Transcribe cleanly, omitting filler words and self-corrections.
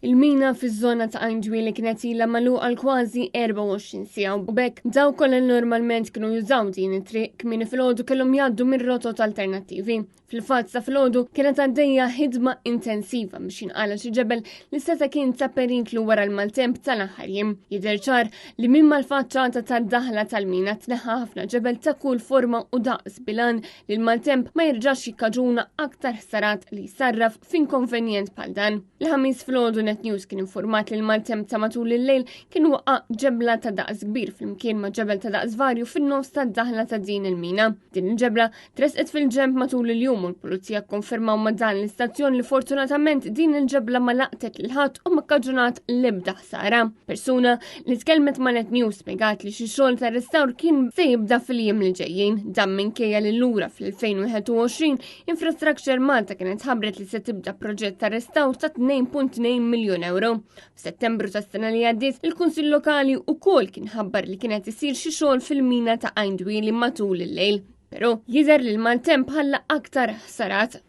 Il-mina fiż-żona ta' Għajn Dwieli kienet ilha magħluqa għal kważi 24 siegħa u b'hekk dawk kollha li normalment kienu jużaw din it-triq kmieni filgħodu kellhom jgħaddu minn rotot alternattivi. Fil-fatt sa filgħodu kienet għaddejja ħidma intensiva biex jinqala xi ġebel li seta' kien ta' periklu wara l-maltemp tal-aħħar jiem. Jidher ċar li minn mal-faċċata tad-daħla tal-mina tneħħa ħafna ġebel ta' kull forma u daqs bilan li l-maltemp ma jerġax jikkaġuna aktar ħsarat li jsarraf f'inkonvenjent bħal dan. Il-ħamis filgħodu Net News kien informat li l-maltemp ta' matul il-lejl kien waqqa ġebla ta' daqs kbir flimkien ma' ġebel ta' daqs varju fin-nofs tad-daħla ta' din il-mina. Din il-ġebla tresqet fil-ġemp matul il-jum u l-pulizija kkonfermaw ma' dan l-istazzjon li fortunatament din il-ġebla ma laqtet lil ħadd u ma kkaġunat l-ebda ħsara. Persuna li tkellmet ma' Net News spjegat li xi xogħol ta' restawr kien se jibda fil-jiem li ġejjin. Dan minkejja li lura fl-2021 Infrastructure Malta kienet ħabbret li se tibda proġett ta' restawr ta' 2.2 miljun euro. F'Settembru tas-sena li għaddiet, il-Kunsill Lokali wkoll kien ħabbar li kienet isir xi xogħol fil-mina ta' Għajn Dwieli matul il-lejl. Però jidher li l-maltemp ħalla aktar ħsarat.